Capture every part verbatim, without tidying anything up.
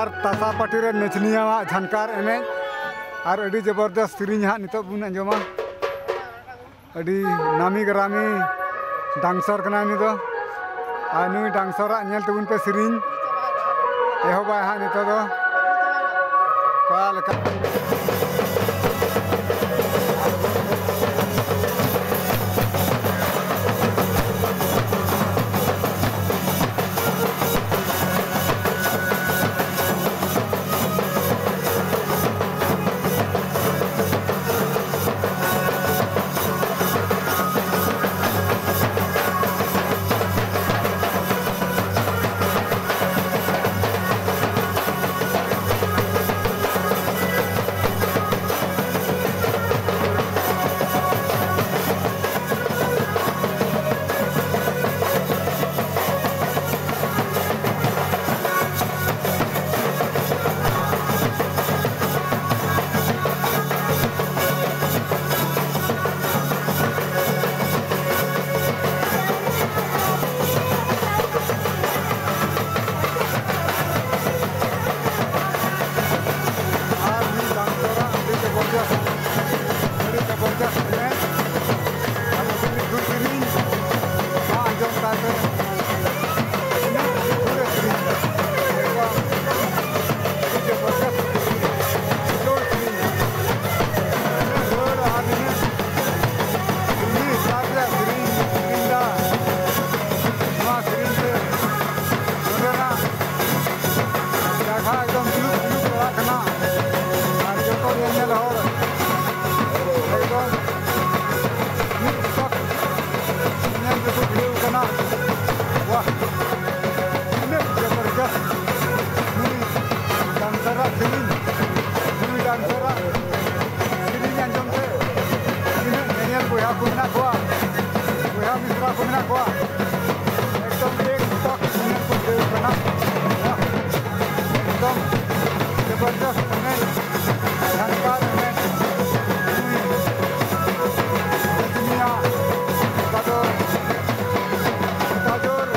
ᱟᱨ ᱛᱟᱥᱟ ᱯᱟᱹᱴᱤ ᱨᱮ ᱱᱟᱹᱪᱱᱤᱭᱟᱹᱣᱟᱜ ᱡᱷᱟᱱᱠᱟᱨ ᱮᱱᱮᱡ ᱟᱨ ᱟᱹᱰᱤ ᱡᱚᱵᱚᱨᱫᱚᱥ ᱥᱮᱨᱮᱧ ᱦᱟᱸᱜ ᱱᱤᱛᱚᱜ ᱵᱚᱱ ᱟᱸᱡᱚᱢᱟ᱾ ᱟᱹᱰᱤ ᱱᱟᱢᱤ ᱜᱨᱟᱢᱤ ᱰᱟᱱᱥᱟᱨ ᱠᱟᱱᱟᱭ ᱩᱱᱤ ᱫᱚ᱾ ᱟᱨ ᱱᱩᱭ ᱰᱟᱝᱥᱚᱨᱟᱜ ᱧᱮᱞ ᱛᱟᱵᱚᱱ ᱯᱮ, ᱥᱮᱨᱮᱧ ᱮᱦᱚᱵᱟᱭ ᱦᱟᱸᱜ ᱱᱤᱛᱚᱜ ᱫᱚ᱾ ᱚᱠᱟ ᱞᱮᱠᱟ? ᱟᱨ ᱢᱤᱫ ᱫᱟᱢ ᱛᱚᱨᱟ ᱟᱹᱰᱤ ᱡᱚᱵᱚᱨᱫᱚᱥᱛ, ᱟᱹᱰᱤ ᱡᱚᱵᱚᱨᱫᱚᱥᱛ ᱮᱱᱮᱡ᱾ ᱟᱨ ᱩᱱᱤ ᱢᱤᱫ ᱫᱷᱩᱨ ᱥᱮᱨᱮᱧ ᱢᱟ ᱟᱸᱡᱚᱢ ᱛᱟᱭ ᱯᱮ᱾ ᱛᱤᱱᱟᱹᱜ ᱡᱳᱨᱮ ᱥᱮᱨᱮᱧ ᱫᱟ᱾ ᱮᱠᱫᱚᱢ ᱟᱹᱰᱤ ᱡᱚᱵᱚᱨᱫᱚᱥᱛ ᱡᱳᱨ ᱥᱮᱨᱮᱧ ᱫᱟ᱾ ᱛᱤᱱᱟᱹᱜ ᱡᱳᱨ ᱟᱨ ᱱᱤᱱᱟᱹᱜ ᱩᱱᱤ ᱥᱟᱡᱽ ᱨᱮᱭᱟᱜ ᱥᱮᱨᱮᱧ ᱥᱮᱨᱮᱧ ᱫᱟ᱾ ᱱᱚᱣᱟ ᱥᱮᱨᱮᱧ ᱛᱮ ᱱᱚᱰᱮᱱᱟᱜ ᱡᱟᱭᱜᱟ ᱮᱠᱫᱚᱢ ᱡᱩᱞᱩᱯ ᱡᱩᱞᱩᱯ ᱪᱟᱞᱟᱜ ᱠᱟᱱᱟ᱾ ᱟᱨ ᱡᱚᱛᱚ ᱧᱮᱧᱮᱞ ᱦᱚᱲ ᱮᱠᱫᱚᱢ ᱢᱤᱫ ᱥᱚᱠ ᱧᱮᱧᱮᱞ ᱛᱮᱠᱚ ᱵᱷᱤᱲᱟᱹᱣ ᱠᱟᱱᱟ᱾ ᱣᱟᱦ, ᱛᱤᱱᱟᱹᱜ ᱡᱚᱵᱚᱨᱡᱚᱥᱛ ᱱᱩᱭ ᱰᱟᱱᱥᱟᱨᱟᱜ ᱥᱮᱨᱮᱧ, ᱱᱩᱭ ᱰᱟᱱᱥᱟᱨᱟᱜ ᱥᱮᱨᱮᱧ ᱟᱸᱡᱚᱢ ᱛᱮ ᱛᱤᱱᱟᱹᱜ ᱧᱮᱧᱮᱞ ᱵᱚᱭᱦᱟ ᱠᱚ ᱢᱮᱱᱟᱜ ᱠᱚᱣᱟ, ᱵᱚᱭᱦᱟ ᱢᱤᱥᱨᱟ ᱠᱚ ᱢᱮᱱᱟᱜ ᱠᱚᱣᱟ, ᱮᱠᱫᱚᱢ ᱮᱠ ᱴᱚᱠ ᱧᱮᱧᱮᱞ ᱠᱚ ᱵᱷᱤᱲᱟᱹᱣ ᱠᱟᱱᱟ᱾ ᱮᱠᱫᱚᱢ ᱡᱚᱵᱚᱨᱡᱚᱥᱛ ᱮᱱᱮᱡ, ᱡᱷᱟᱱᱠᱟᱨ ᱮᱱᱮᱡ᱾ ᱱᱩᱭ ᱨᱚᱡᱽᱱᱤᱭᱟ ᱚᱠᱟ ᱫᱚ ᱚᱠᱟ ᱡᱳᱨ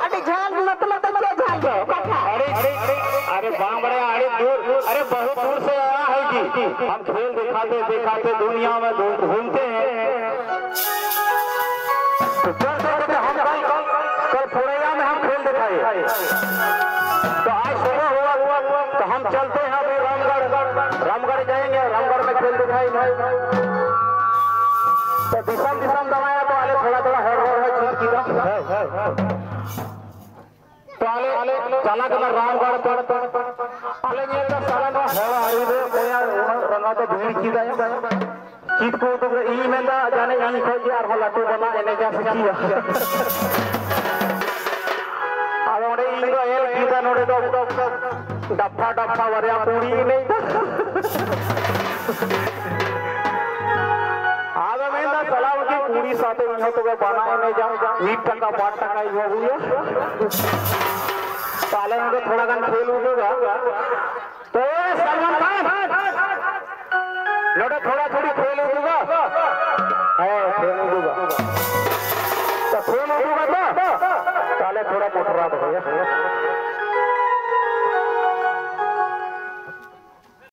ᱟᱹᱰᱤ ᱡᱷᱟᱹᱞ ᱢᱚᱛᱞᱚᱵ ᱫᱚ ᱪᱮᱫ ᱡᱷᱟᱹᱞ ᱫᱚ? ᱚᱠᱟ ᱴᱷᱮᱱ? अरे, अरे बांगड़े, अरे दूर, अरे बहुत दूर से आया है जी। हम खेल दिखाते दिखाते दुनिया में घूमते हैं। तो चल, चल, चल, हम कल, कल, कल पुरैया में हम खेल दिखाए। तो आज सुबह हुआ, हुआ, तो हम चलते हैं अभी रामगढ़, रामगढ़ जाएंगे, रामगढ़ में खेल दिखाएंगे। तो दिसम, दिसम दबाया तो आले थोड़ा, थोड़ा हर, हर, हर चीज की तरफ। ᱛᱟᱦᱞᱮ ᱟᱞᱮ ᱪᱟᱞᱟᱜ ᱠᱟᱱᱟ ᱨᱟᱢᱜᱚᱲ ᱛᱮ᱾ ᱟᱞᱮ ᱧᱮᱞ ᱫᱟ ᱥᱟᱞᱟ ᱱᱚᱣᱟ ᱦᱚᱲ ᱟᱹᱨᱤ ᱨᱮ ᱚᱠᱚᱭᱟᱜ ᱩᱱᱟᱹᱜ ᱨᱟᱸᱜᱟ ᱫᱚ ᱵᱷᱤᱲ ᱠᱮᱫᱟᱭ᱾ ᱪᱮᱫ ᱠᱚ ᱩᱫᱩᱜ ᱨᱮ ᱤᱧ ᱢᱮᱱᱫᱟ ᱡᱟᱹᱱᱤᱡ ᱤᱧ ᱠᱷᱚᱡ ᱜᱮ ᱟᱨᱦᱚᱸ ᱞᱟᱹᱴᱩ ᱵᱟᱱᱟ ᱮᱱᱮᱡᱟ ᱥᱮ ᱪᱮᱫ? ᱟᱫᱚ ᱚᱸᱰᱮ ᱤᱧ ᱫᱚ ᱮᱞ ᱠᱮᱫᱟ ᱱᱚᱰᱮ ᱫᱚ ᱰᱟᱯᱷᱟ ᱰᱟᱯᱷᱟ ᱵᱟᱨᱭᱟ ᱠᱩᱲᱤ ᱮᱱᱮᱡ ᱫᱟ᱾ ᱟᱫᱚ ᱢᱮᱱᱫᱟ ᱥᱟᱞᱟ ᱩᱱᱠᱤ ᱠᱩᱲᱤ ᱥᱟᱶᱛᱮ ᱤᱧ ᱦᱚᱸ ᱛᱚᱵᱮ ᱵᱟᱱᱟ ᱮᱱᱮᱡᱟ, ᱢᱤᱫ ᱴᱟᱠᱟ ᱵᱟᱨ ᱴᱟᱠᱟᱭ ᱮᱢᱟ ᱵᱚᱱᱟ᱾ ᱛᱟᱦᱞᱮ ᱱᱚᱰᱮ ᱛᱷᱚᱲᱟ ᱜᱟᱱ ᱠᱷᱮᱞ ᱩᱫᱩᱜᱟ᱾ ᱛᱚ ᱥᱟᱞᱢᱟᱱ ᱠᱷᱟᱱ, ᱱᱚᱰᱮ ᱛᱷᱚᱲᱟ ᱛᱷᱚᱲᱤ ᱠᱷᱮᱞ ᱩᱫᱩᱜᱟ᱾ ᱦᱮᱸ, ᱠᱷᱮᱞ ᱩᱫᱩᱜᱟ᱾ ᱛᱚ ᱠᱷᱮᱞ ᱩᱫᱩᱜᱟ ᱛᱚ? ᱛᱟᱦᱞᱮ ᱛᱷᱚᱲᱟ ᱢᱚᱴᱨᱟ ᱫᱚᱦᱚᱭᱟ᱾